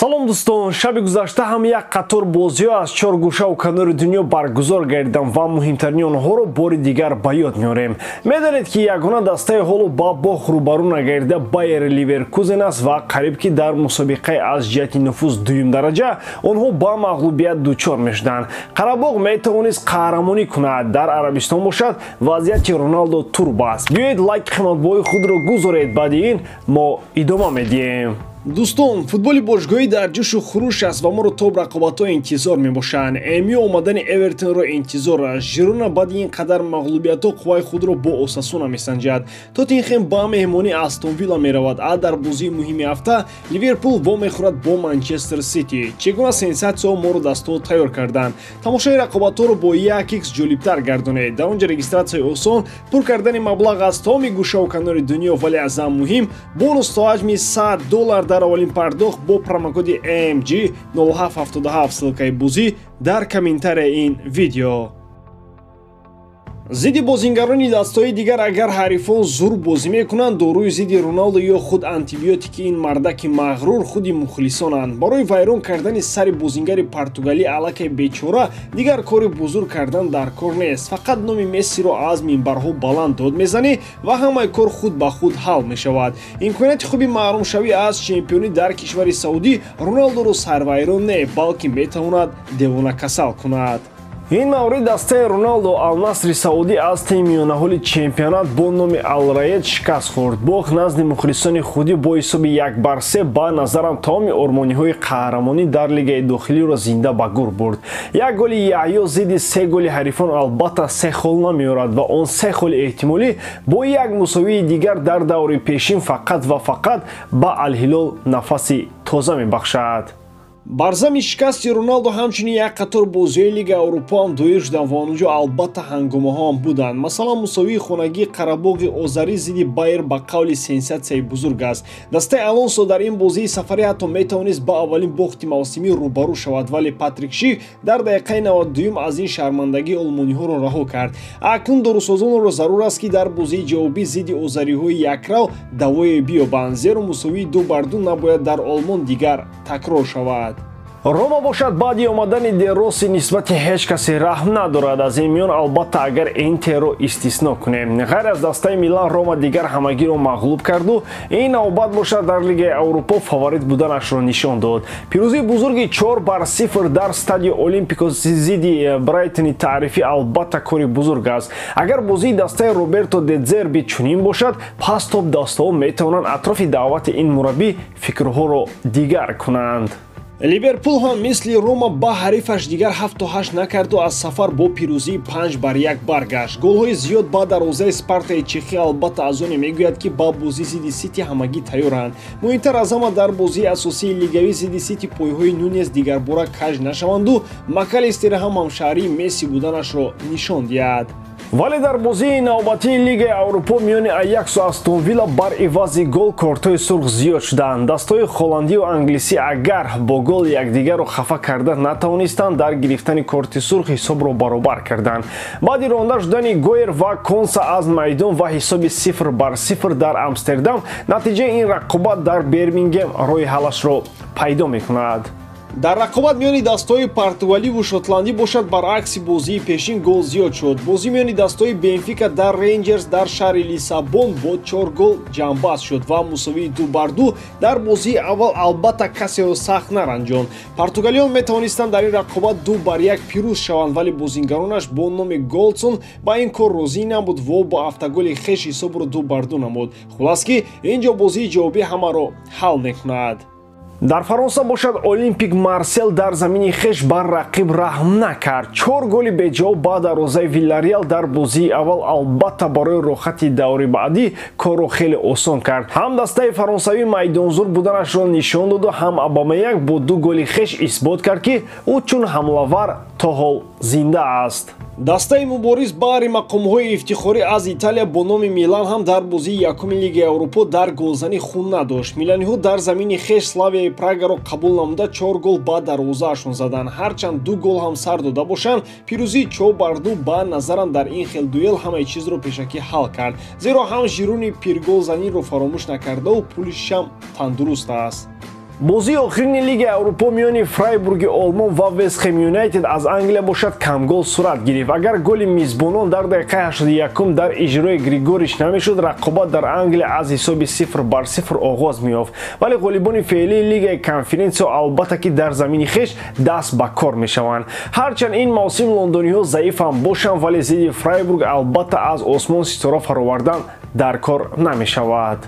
Салом дӯстон, шаби гузашта ҳам як қатор бозиҳо аз чор гӯшаву канори дунё баргузор гардиданд ва муҳимтарини онҳоро бори дигар ба ёд меорем. Медонед, ки ягона дастаи ҳоло ба бох рӯбарӯ нагардида Байер Ливеркузен аст ва қариб ки дар мусобиқаи аз ҷиҳати нуфуз дуюм дараҷа онҳо ба мағлубият дучор мешуданд. Қарабоғ метавонист қаҳрамонӣ кунад, дар Арабистон бошад вазъияти Роналдо турб аст. Биёед лайк қиматбоҳои худро гузоред, баъди ин мо идома медиҳем. Дӯстон, футболи бошгоҳӣ дар ҷӯшу хуруш аст ва моро топ рақобатҳо интизор мебошанд. МЮ омадани Эвертонро интизор аст. Жирона баъди ин қадар мағлубиятҳо қувваи худро бо Осасуна месанҷад. Тоттенхем ба меҳмонӣ Астон Вилла меравад, а дар бозии муҳими ҳафта Ливерпул вомехӯрад бо Манчестер Сити. Чӣ гуна сенсатсияҳо моро дастҳо тайёр карданд? Тамошои рақобатҳоро бо 1x ҷолибтар гардонед. Дар он ҷо регистратсияи осон, пур кардани маблағ аз тамоми гӯшаву канори дунё, вале аз ҳам муҳим бонус то ҳаҷми $100 дар аввалин пардохт бо промокоди AMG 0777. Ссылкаи бозӣ дар комментарияи ин видео. Зидди бозингарони дастҳои дигар агар ҳарифон зур бозӣ мекунанд, доруи зидди Роналдо ё худ антибиотики ин мардаки мағрур худи мухлисонанд. Барои вайрон кардани сари бозингари португалӣ аллакай бечора дигар кори бузург кардан дар кор нест. Фақат номи Мессиро аз минбарҳо баланд дод мезанӣ ва ҳамаи кор худ ба худ ҳал мешавад. Имконияти хуби маҳрумшавӣ аз чемпионӣ дар кишвари Саудӣ Роналдоро сарвайрон не, балки метавонад девонакасал кунад. Ин маврид дастаи Роналдо Алнасри Саудӣ аз тими миёнаҳоли чемпионат бо номи Алраед шикаст хӯрд. Бох назди мухлисони худӣ бо ҳисоби 1-3 ба назарам тамоми ормониҳои қаҳрамонӣ дар лигаи дохилиро зинда ба гур бурд. Як голи Яҳё зидди се голи ҳарифон албатта се хол намеорад ва он се холи эҳтимолӣ бо як мусовии дигар дар даври пешин фақат ва фақат ба Алҳилол нафаси тоза мебахшад. Бар зами шикасти Роналдо ҳамчунин як қатор бозиҳои Лигаи Аврупо ҳам доир шуданд ва онҷо албатта ҳангомаҳо ҳам буданд. Масалан, мусовии хонагии Қарабоғи озарӣ зидди Байер ба қавли сенсатсияи бузург аст. Дастаи Алонсо дар ин бозии сафарӣ ҳатто метавонист ба аввалин бохти мавсимӣ рӯбарӯ шавад, вале Патрик Шик дар дақиқаи 92 аз ин шармандагии олмониҳоро раҳо кард. Акнун дорусозонро зарур аст, ки дар бозии ҷавобӣ зидди озариҳои якрав давое биёбанд, зеро мусовии 2-2 набояд дар Олмон дигар такрор шавад. Рома бошад баъди омадани Де Росси нисбати ҳеҷ касе раҳм надорад. Аз ин миён албатта агар Интерро истисно кунем. Ғайр аз дастаи Милан Рома дигар ҳамагиро мағлуб карду ин навбат бошад дар Лигаи Аврупо фаворит буданашро нишон дод. Пирӯзии бузурги 4-0 дар стадио Олимпико зидди Брайтони таърифӣ албатта кори бузург аст. Агар бозии дастаи Роберто де Дзерби чунин бошад, пас топ дастаҳо метавонанд атрофи даъвати ин мураббӣ фикрҳоро дигар кунанд. Ливерпул ҳам мисли Рома ба ҳарифаш дигар 7-8 накарду аз сафар бо пирӯзии 5-1 баргашт. Голҳои зиёд ба дарвозаи Спартаи Чехия албатта аз оне мегӯяд, ки ба бозӣ зидди Сити ҳамагӣ тайёранд. Муҳимтар аз ҳама дар бозии асосии лигавӣ зидди Сити пойҳои Нунес дигарбора каж нашаванду Макалистер ҳам ҳамшаҳрии Месси буданашро нишон диҳад. Вале дар бозии навбатии Лигаи Аврупо миёни Аяксу Астон Вилла бар ивази гол кортҳои сурх зиёд шуданд. Дастҳои холландию англисӣ агар бо гол якдигарро хафа карда натавонистанд, дар гирифтани корти сурх ҳисобро баробар карданд. Баъди ронда шудани Гойер ва Конса аз майдон ва ҳисоби 0-0 дар Амстердам, натиҷаи ин рақобат дар Бирмингем роҳи ҳаллашро пайдо мекунад. Дар рақобат миёни дастҳои португаливу шотландӣ бошад, баръакси бозии пешин гол зиёд шуд. Бозӣ миёни дастҳои Бенфика дар Рейнҷерс дар шаҳри Лиссабон бо 4 гол ҷамъбаст шуд ва мусовии 2-2 дар бозии аввал албатта касеро сахт наранҷонд. Португалиён метавонистанд дар ин рақобат 2-1 пирӯз шаванд, вале бозингаронаш бо номи Голдсон ба ин кор розӣ набуд ва бо автоголи хеш ҳисобро 2-2 намуд. Хулас ки ин ҷо бозии ҷавобӣ ҳамаро ҳал мекунад. Дар Фаронса бошад Олимпик Марсел дар замини хеш бар рақиб раҳм накард. 4 голи беҷавоб ба дарвозаи Вилареал дар бозии аввал албатта барои роҳати даври баъдӣ корро хеле осон кард. Ҳам дастаи фаронсавӣ майдонзур буданашро нишон доду, ҳам Обамеянг бо 2 голи хеш исбот кард, ки ӯ чун ҳамлавар то ҳол зинда аст. Дастаи мубориз баҳри мақомҳои ифтихорӣ аз Италия бо номи Милан ҳам дар бозии якуми Лигаи Аврупо дар голзанӣ хун надошт. Миланиҳо дар замини хеш Славияи Прагаро қабул намуда 4 гол ба дарвозаашон заданд. Ҳарчанд 2 гол ҳам сар дода бошанд, пирӯзии 4-2 ба назарам дар ин хел дуэл ҳамаи чизро пешакӣ ҳал кард, зеро ҳам Жируни пирголзаниро фаромӯш накардаву пулишам тандуруст аст. Бозии охирини Лигаи Аврупо миёни Фрайбурги Олмон ва Вестхэм Юнайтед аз Англия бошад камгол сурат гирифт. Агар голи мизбонон дар дақиқаи 81 дар иҷрои Григорич намешуд, рақобат дар Англия аз ҳисоби 0-0 оғоз меёфт. Вале ғолибони феълии Лигаи Конференсиё албатта ки дар замини хеш даст ба кор мешаванд. Ҳарчанд ин мавсим лондониҳо заиф ҳам бошанд, вале зидди Фрайбург албатта аз осмон ситора фаровардан дар кор намешавад.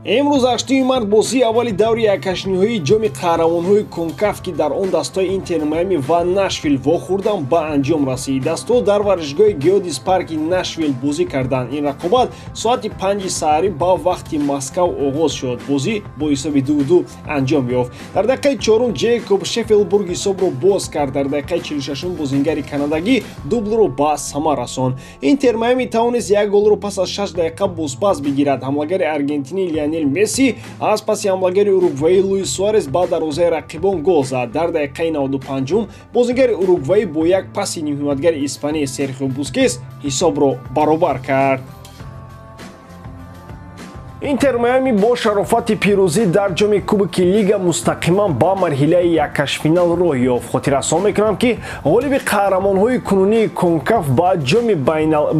Имрӯз 8 март бозии аввали даври якҳаштниҳоии ҷоми қаҳрамонҳои Конкаф, ки дар он дастҳои Интер Майами ва Нашвилл вохӯрданд, ба анҷом расид. Дастҳо дар варзишгоҳи Геодис парки Нашвилл бозӣ карданд. Ин рақобат соати 5 саҳарӣ ба вақти Москав оғоз шуд. Бозӣ бо ҳисоби 2-2 анҷом ёфт. Дар дақиқаи чорум Ҷейкоб Шеффилбург ҳисобро боз кард. Дар дақиқаи 46 бозингари канадагӣ дублро ба самар расонд. Интер Майами тавонист як голро пас аз 6 дақиқа бозпас бигирад. Ҳамлагари аргентинӣ Лионел Месси аз паси ҳамлагари уругваӣ Луис Суарес ба дарвозаи рақибон гол зад. Дар дақиқаи 95 бозингари уругваӣ бо як паси нимҳимоятгари испанӣ Серхио Бускес ҳисобро баробар кард. Интер Майами бо шарофати пирӯзӣ дар ҷоми Кубоки Лига мустақиман ба марҳилаи якҳаштфинал роҳ ёфт. Хотиррасон мекунам, ки ғолиби қаҳрамонҳои кунунии Конкаф ба ҷоми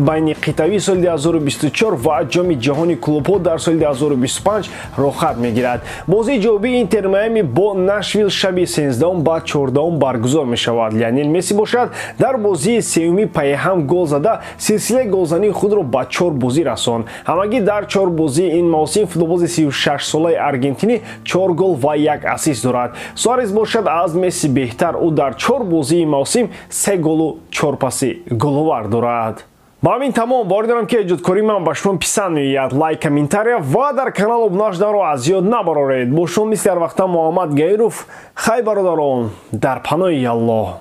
байниқитъавии соли 2024 ва ҷоми ҷаҳони клубҳо дар соли 2025 роҳхат мегирад. Бозии ҷавобии Интер Майами бо Нашвилл шаби 13 ба 14 баргузор мешавад. Лионел Месси бошад дар бозии сеюми пайҳам гол зада, силсилаи голзании худро ба 4 бозӣ расонд. Ҳамагӣ дар 4 бозии ин мавсим футболбози 36-солаи аргентинӣ 4 гол ва 1 ассист дорад. Суарес бошад аз Месси беҳтар, ӯ дар 4 бозии мавсим 3 голу 4 паси головар дорад. Ба ҳамин тамом. Боварӣ дорам, ки эҷодкории ман ба шумо писанд меояд. Лайк, комментария ва дар канал обуна шуданро аз ёд набароред. Бо шумо мисли ҳар вақта Муҳаммад Гаиров. Хай, бародарон, дар паноҳи Аллоҳ.